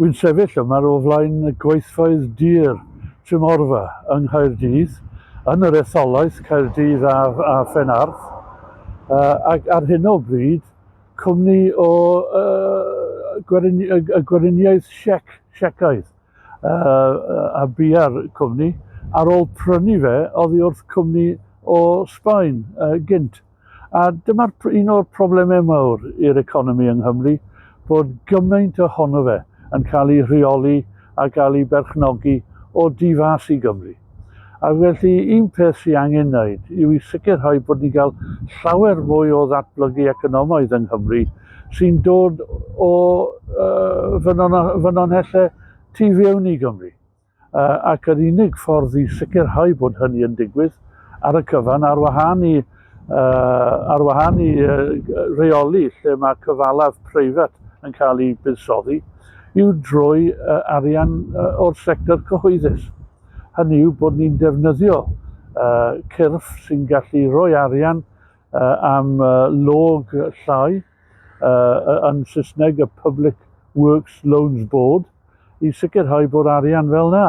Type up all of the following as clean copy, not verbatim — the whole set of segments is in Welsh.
Wy'n sefyll yma o flaen gweithfeydd dur Tremorfa yng Nghaerdydd, yn yr etholaeth Caerdydd a, a Phenarth, uh, ac ar hyn o bryd, cwmni o uh, gwerin, y, y Gweriniaeth Siec, Siecaidd, uh, a bia'r cwmni, ar ôl prynu fe oddi wrth cwmni o Sbaen uh, gynt. A dyma'r un o'r problemau mawr i'r economi yng Nghymru, bod gymaint ohono fe yn cael ei rheoli a gael ei berchnogi o du fas i Gymru. A felly un peth sy'n angen wneud yw i sicrhau bod ni'n cael llawer mwy o ddatblygu economaidd yng Nghymru sy'n dod o uh, ffynonellau tu fewn i Gymru. Uh, ac yr unig ffordd i sicrhau bod hynny yn digwydd ar y cyfan, ar wahân i, uh, ar wahân i uh, reoli lle mae cyfalaf preifat yn cael ei buddsoddi, yw drwy uh, arian uh, o'r sector cyhoeddus. Hynny yw bod ni'n defnyddio uh, cyrff sy'n gallu rhoi arian uh, am uh, log llai, uh, yn Saesneg y Public Works Loans Board, i sicrhau bod arian fel 'na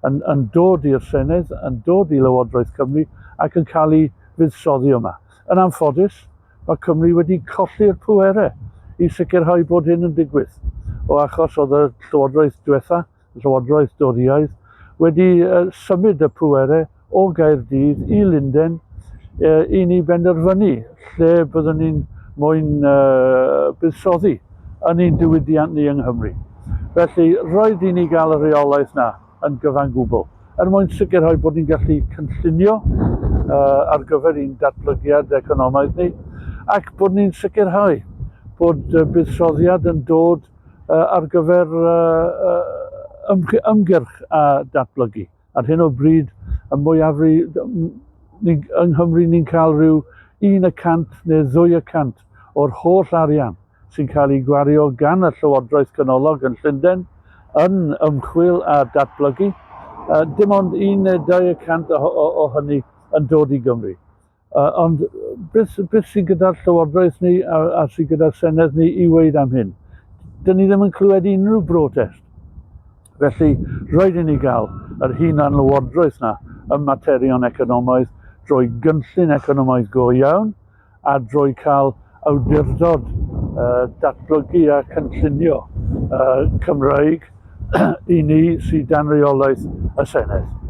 yn, yn dod i'r Senedd, yn dod i Lywodraeth Cymru ac yn cael ei fuddsoddi yma. Yn anffodus, mae Cymru wedi colli'r pwerau i sicrhau bod hyn yn digwydd, o achos oedd y Llywodraeth diwetha, y Llywodraeth Dorïaidd, wedi symud y pwerau o Gaerdydd i Lunden i ni benderfynu lle byddwn ni'n moyn buddsoddi yn ein diwydiant ni yng Nghymru. Felly, rhaid i ni gael y rheolaeth na yn gyfan gwbl, er mwyn sicrhau bod ni'n gallu cynllunio ar gyfer ein datblygiad economaidd ni, ac bod ni'n sicrhau bod buddsoddiad yn dod ar gyfer ymgyrch a datblygu. Ar hyn o bryd, y mwyafri, ni, yng Nghymru ni'n cael rhyw 1% neu 2% o'r holl arian sy'n cael ei gwario gan y Llywodraeth Ganolog yn Llundain yn ymchwil a datblygu. Dim ond 1 neu 2% o, o, o hynny yn dod i Gymru. Ond beth, beth sydd gyda'r Llywodraeth ni a, a sydd gyda'r Senedd ni i weud am hyn? Dyn ni ddim yn clywed unrhyw brotest. Felly, rhaid i ni gael yr hunan lywodraeth na ym materion economaidd drwy gynllun economaidd go iawn a drwy cael awdurdod uh, datblygu a cynllunio uh, Cymraeg i ni sydd dan reolaeth y Senedd.